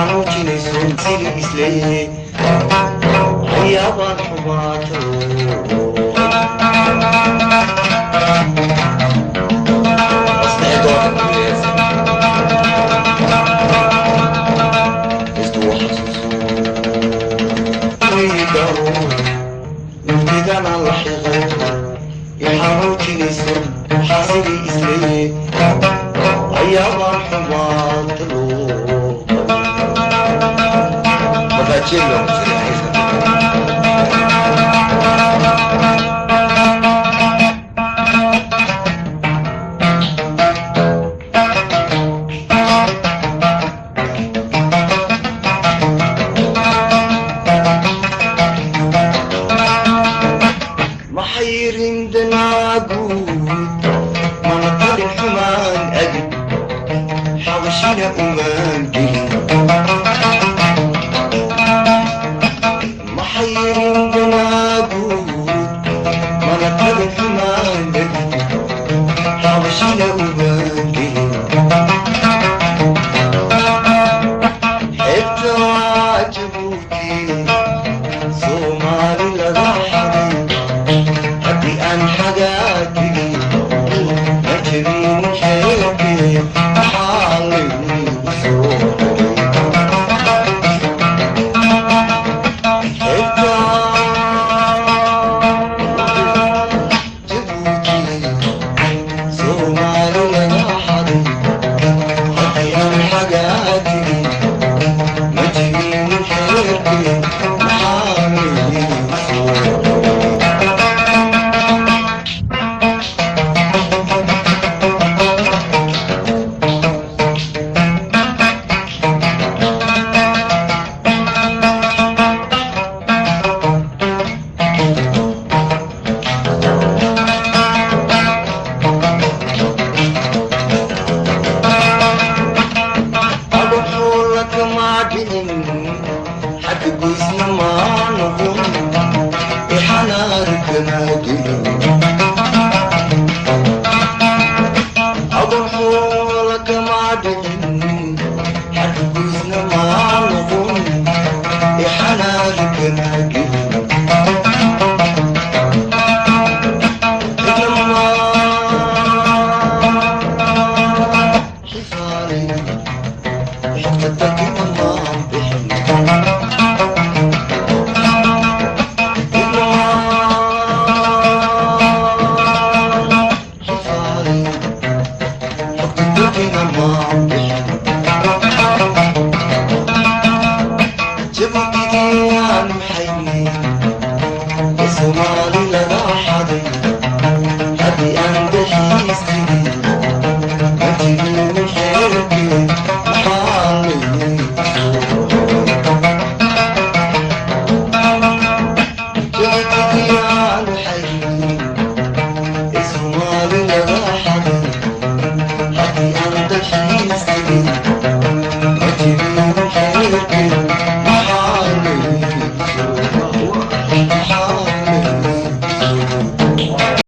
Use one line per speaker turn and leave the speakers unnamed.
Xanuujinayso sili isleeye ayaabaan xumaato. Naftidana la xiqay ixanuujinayso xaasili isleeye ayaabaan xumaanta loo.
Markaa jeel baa ku jiray haysta.
Maxayrin danaaguud mana talin xumaan agin, xabashina umaan gelin. Maxayrin danaaguud mana talin xumaan agin, xabashina umaan gelin. Xeebta Jabuuti Soomaali laga xaday, haddii aan xagaa tegin ma jebinin xeelkee, maxaa laygu soo xeebta Jabuuti Soomaali laga xaday, haddii aan xagaa tegin ma jebinin xeelkee, maxaa laygu soo. Abaxoola kama dhicin, xadgoysna maa noqon, ixanaar kama gelin. Abaxoola kama dhicin, xadgoysna maa noqon, ixanaar kama gelin. Cidna xifaalay xogta dalkina maan bixin. Xogta dalkina maan bixin.